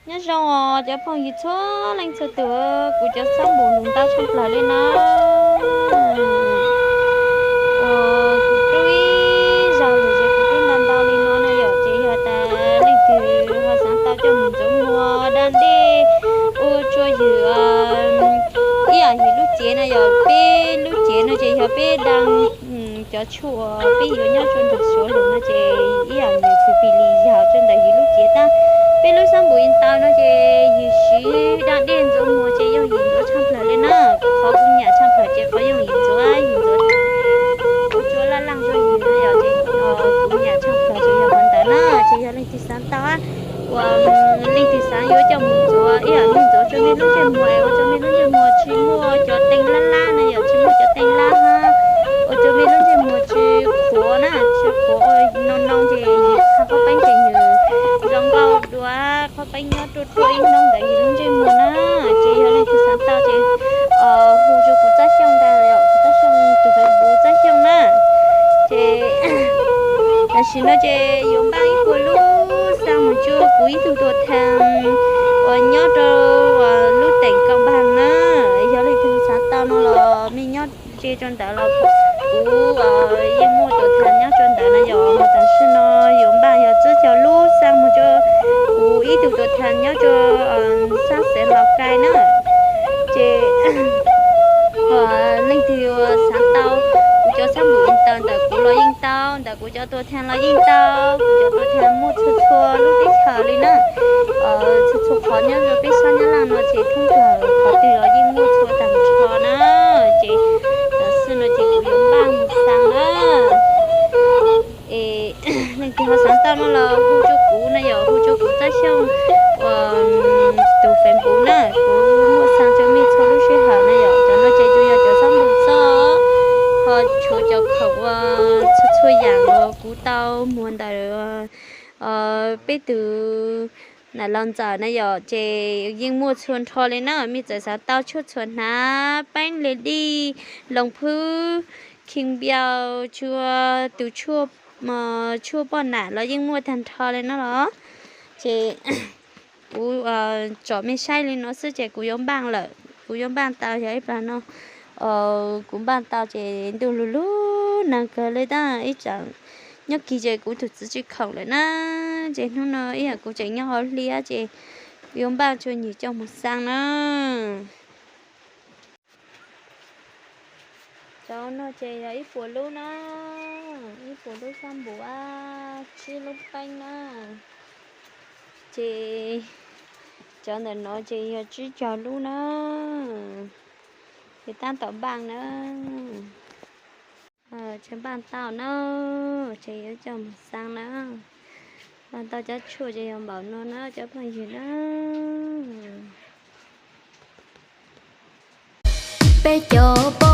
Nyob zoo os cov phooj ywg txhua leej txhua tus, kuv cov xab npum nws ntau tshaj plaws li no. Uas kuv rub ib zaug lawm ces kuv rub ntau ntau li no na yom, ces yog tas leej twg ho xav tau coj mus ntxuav muag da dej ua tsua ywm, ib yam yus lub cev na yom, peb lub cev no ces yog peb da cov tshuaj uas peb yuav nyob rau nram suav lawm no ces ib yam nws xws pis li yog rau ntawm yus lub cev tab. Peb lub xab npum ntau no ces yus siv da dej ntxuav muag ces yooj yim ntxuav tshaj plaws li na. Qhov kuv nyiam tshaj plaws ces qhov yooj yim ntxuav, yus ntxuav ua tsua laj laj zog yus no yom, ces kuv nyiam tshaj plaws ces yog qhov ntawd na. Ces yog leej twg xav tau uas leej twg xav yuav coj mus ntxuav ib yam li ntxuav rau mej lub ntsej muag es ua rau mej lub ntsej muag tsis muaj cov teej lab lab na yom, tsis muaj cov teej lab hab ua rau mej lub ntsej muag tsis qhuav na, tsis qhuav ua no no ces yus tha qhob peeb ces nws zoo nkauj dua, qhob peeb nyob ruaj ruaj ib hnub ntawd yus lub ntsej muag na. Ces yog leej twg xav tau ces hu rau kuv Txab Xyooj ntag, kuv Txab Xyooj tus Facebook Txab Xyooj na. Ces tam sim no ces yuav npaj ib puas lub xaa mus cuag kuv ib tug tuam thas uas nyob rau lub teem Kaum Npaag na. Yog leej twg xav tau no los mej nyob ze rau ntawd los kuv yeej muaj tuam thas nyob rau ntawd na yom. Tam sim no yuav npaj yog tsib caug lub xaa mus cuag kuv ib tug tuam thas nyob rau sab xeev Laus Kais na. Ces leej twg xav tau kuv cov xab npum ntawd ntawm kuv los yeej tau, ntawm kuv cov tuam thas los yeej tau. Kuv cov tuam thas muaj txhua txhua lub teb chaws li na. Txhua txhua qhov nyob rau peb sab Nyab Laj no ces thoob plaws qhov twg los yeej muaj txhua tag nrho na. Ces tam sim no ces kuv yuav npaj mus xaa na. Es leej twg ho xav tau no los hu rau kuv na yom, hu rau kuv Txab Xyooj uas tus Facebook na, kuv muaj xaa rau mej txhua lub sij hawm na yom. Cov no ces tsuas yog cov xab npum xwb, ho tshuav cov khoom uas txhua txhua yam uas kuv tau muag ntawm peb tus nam laus ntxawm na yom, ces yeej muaj txhua nrho li na. Mej txawm xav tau tshuaj txhuam hnav, peeb le dij, loos phwb, khis npias, tshuaj, tus tshuaj, tshuaj poj nam los yeej muaj tag nrho li no los. Ces kuv tsom mej saib li no xwb ces kuv yuav npaj lawm, kuv yuav npaj tau yog ib plag no. Kuv npaj tau ces ntuj lug lug nag kawg li tab, ib tsam nyob kis ces kuv tus txiv tsis khoom lawm na. Ces hnub no ib yam kuv tseem nyob hauv hli ces kuv yuav npaj tshuaj ywm coj mus xaa na. Cov no ces yog ib puas lub na, ib puas lub xab npum, tsib lub peeb na. Ces cov ntawm no ces yog tsib caug lub na. Ces tab tom npaj na. Ces npaj tau na, ces yuav coj mus xaa na. Npaj tau cov tshuaj ces yog npaum no na cov phooj ywg na. Peb cov